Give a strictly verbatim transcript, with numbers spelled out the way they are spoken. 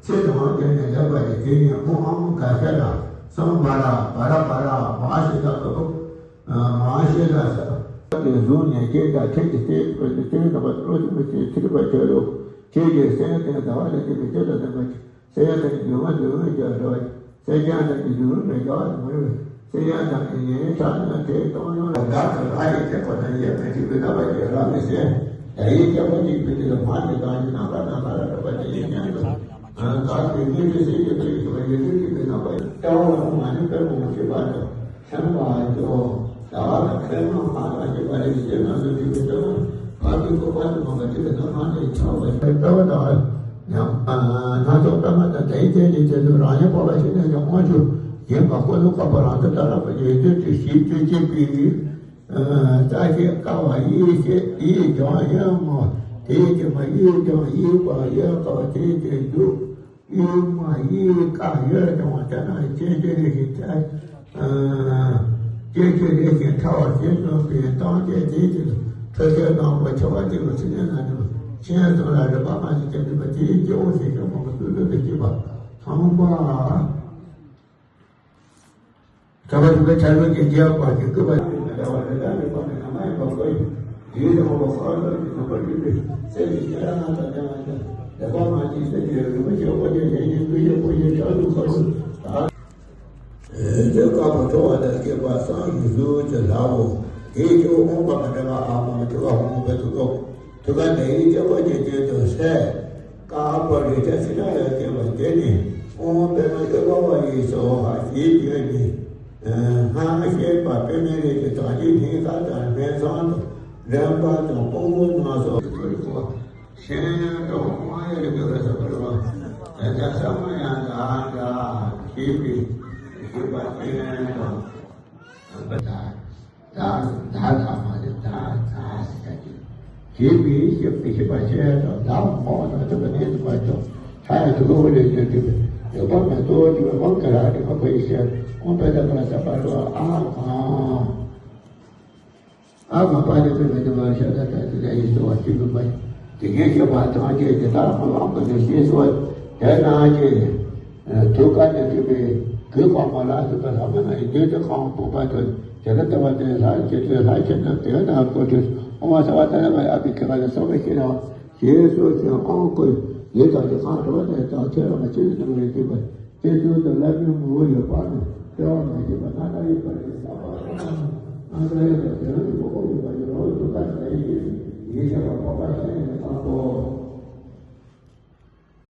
ཚེ་དང་བརྟེན་ནས་ལེགས་པ་ཡི་དེ་ཉིད་ཨོཾ་ཨ་མ་ག་ཤ་ར་སཾ་བ་ར་བ་ར་བ་ར་མ་ཤི་ད་ག་པོ། མ་ཤི་ད་ས། དེ་བཟུང་ནས་སྐྱེ་དང་ཁྱེད་ཀྱི་སེམས་ཀྱི་སེམས་དང་བ་བློ་ཆུང་གི་སེམས་ཚིག་པ་ཁྱོད་རུ། ཁྱེད་ཀྱི་སེམས་དེ་ཟླ་བ་ལ་སྐྱེ་བའི་ཆོས་དང་ལྡན་པ། སེམས་དེ་འདུན་མ་འདུན་མ་ཡོད་རེད། སེམས་ཅན་དང་གི་འདུན་མ་མེད་ཀྱང་མ་རེད། སེམས་ཅན་དང་གི་ཉེ་ཆར་ན་དེ་གཏོང་ཡོང་ལ་དགའ་དང་ར་ཡི་ཐེག་པ་དང་ཡེ་མ་ཐེག་པའི་རྣམ་པ་ཅན་རང་གི་སེམས། ད་ཡིན་སྐྱེ་བོ་གཅིག་པའི་དུས་ལ་མ་ནི་གང་ཡིན་རྣམ་པ་རྣམ་པ་ལ་གྲགས་པ་དེ་ཡིན་སྙམ་དུ། གང་གི་སྙིང་རྗེ་སེམས་ཀྱི་ཐོག་ཡོད་པ་ཡོད་ཚུལ་གྱི་པའི་རྣམ་པ་ལྟ་བ་ལ་མ་ནི་དཔེ་མང་ཞིག་པ་དང་མཚན་པ་ཡོད། ཟླ་བ་དང་མཚན་མ་མ་དང་ཞེས་པ་ལས་ཞེས་ན་ལུས་ཀྱི་ལྟ་བ་ཕ་གི་ཁོ་པ་དུ་མ་ག་དུས་ཀྱི་ནམ་ལྷང་ནས་ཆགས་པ་ཞིག་ལྟ་བ་དང་ཡང་སྣ་ཚོགས་པད་མ་དང་དེའི་རྟེན་ལས་བྱེད་དུ་རང་ཉིད་འཕགས་པ་ཤེས་ནས་ཀྱང་དབང་ཕྱུག་ཡིན་པ་ཁོ་ནི་འཕགས་པ་རང་དུ་ལྟ་རག་པ་ཡོད་དུས་ཀྱི་ཞིབ་ཏུ་བྱེད་པའི། རྩ་ཤེས་དཀའ་བ་ཡིད་ཤེས་ཡིད་ཀྱང་ཡིད་མ་དེའི་ཀྱི་མ་ཡིད་ཀྱང་ཡིད་པ་ཡིད་དཀའ་བ་དེའི་ཀྱི་རྒྱུ། ཡུལ་མ་ཡིན་དཀའ་ཡོད་ཀྱང་བ་དེ་ན་སྐྱེ་མཆེད་རེ་ཞིག་སྐྱེ་མཆེད་རེ་ཞིག་ཕྲ་བ་ཞིག་སོང་པའི་སྟངས་ཀྱི་དེ་ཅི་ཐོས་རྗེས་གནང་བ་ཆེ་བ་དེ་རུ་ཚིག་ནས་ན་དེ་རུ་ཤེས་སོང་ལ་རིག་པ་མ་ཞིག་སྐྱེ་ནུས་པ་དེའི་སྐྱེ་བོ་ཞིག་སྐྱེ་མང་པོ་སུ་སུ་དུ་སྐྱེས་པ་ཚང་མ། ཁྱབ་པ་ཐུབ་པའི་ཆ་ལུགས་ཀྱི་རྒྱས་པ་གི་སྐུད་པ་ཡིན་པ་འདྲ་བ་རེ་ལ་རིག་པ་ནི་ནམ་ཡིན་པ་ཁོ་ཡིན། དེའི་དང་པོ་ཁོ་རང་ཚོ་གི་ཐུབ་པ་རིག་པའི་སེམས་ཀྱི་སྐྱེ་ར་ང་དང་ལྡན་པ་ཅན་ལེགས་པར་མ་བྱས་སེམས་ཀྱི་རིག་པ་ཆེ་བོ་ཅན་ཡིན་ཞིང་ཀུན་གཞི་པོ་ཆེ་ཆ་ལུགས་ཁོ་རང་དང་། དེ་དཀར་པོ་ཁྲོ་བ་དང་སྐྱེས་པ་སངས་རྒྱས་གཟུགས་ཀྱི་ལྷ་བོ། དེའི་སྐྱེ་བོ་དབང་པོ་མི་འདྲ་བ་ཨ་མ་མི་འདྲ་བ་ཧོ་མོ་བེ་ཐུ་ཏོ། ཐུགས་ཀ་ནས་ཡིད་སྐྱོ་བོ་གྱི་དོན་དུ་སེ། དཀར་པོ་རི་ཆ་ཕྱི་ནང་ལ་སྐྱེས་པ་དེ་ནི་དབང་པོ་པདྨ་སྐྱེ་བོ་བ་ཡི་སོ་ཧ་ཞེས་བརྗོད་ནས། སྔར་བཤད་པ་པདྨའི་རིགས་ཀྱི་དོན་གྱི་སྙིང་ག་དང་སྨད་བྱང་དང་འདྲེན་པ་དང་དཔུང་པོ་རྣམས་སོ། ཤེས་དང་དབང་ཡོད་པའི་བསམ་པར་བ། དེ་ལྟར་ས་མ་ཡང་དག་འདྲ་ཞེས་པའི་ཞེས་པ་ཅན་དང་། བདག་བདག་བདག་མ་རེད་བདག་བདག་ཟེར་བྱ་ཀྱི། ཞེས་པའི་ཞེས་པའི་ཞེས་པ་ཅན་དང་བདག་མ་བ་དང་ཐུབ་པ་ནས་ཐུབ་པ་ཀྱང་ཕྲ་ཡང་དུ་ལོ་ལས་ཀྱང་ཐུབ་པའི་ལེགས་པར་མ་གཏོགས་ཐུབ་པའི་དབང་ག་ར་ཐུབ་པ་ཁོ་ཡི་ཞེས་དབང་པད་ཟླ་བ་ཟ་བ་རུ་ཨ་གང་། ཨ་མ་པ་ནི་ཐུབ་པའི་ཐུབ་པ་ཤ་ད་ད་ཐུབ་ད་ཡིན་སོ་བ་ཐུབ་པའི་དེ་ངས་ཞེས་པ་དང་སྐད་ཀྱི་ལྟར་མ་ལངས་པ་ནི་ཞེས་སོ། དེ་ན་ཀྱེ། ཐུགས་ཀ་ནས་ཐུབ་པའི་གོས་གོང་མ་ལ་ཐུབ་པ་ལྷ་མ་ན་ཡི་དུས་དུ་གང་སྤོབས་པ་དོན་དེ་ལ་ལྟ་བ་དེ་ལྷ་ཁྱེད་ཚོས་ལྷ་ཁྱེད་རྣམས་དེ་ན་བཀོད་དུས་ཨོ་མ་ས་བ་ཏ་ལ་བ་ཨ་པི་ཁེ་བ་ལ་སོགས་པ་ཤེས་རབ་ཞེས་སོགས་ཀྱི་དབང་བསྐུར་ཡོད་དང་དེ་གང་དྲི་བ་དེ་དག་ཁྱེད་རང་ཁྱེད་ཚོས་ནམ་རེ་ཐུབ་པ། དེ་ཚོ་དང་བླ་མའི་ངོ་བོ་ཡོད་པ་ནི་དཔེ་བ་མ་བྱས་པ་ན་ན་ཡོད་པ་ཡིན་ས་པ་ཨ་ན་ཡོད་པ་དེ་རང་གི་ངོ་བོ་ཡོད་པ་ཡོད་རང་གི་དུ་ཀ་ན་ཡིན་ཡིན་ཞེས་པ་འཕགས་པ་ཤེས་ནས་བཏང་གོ།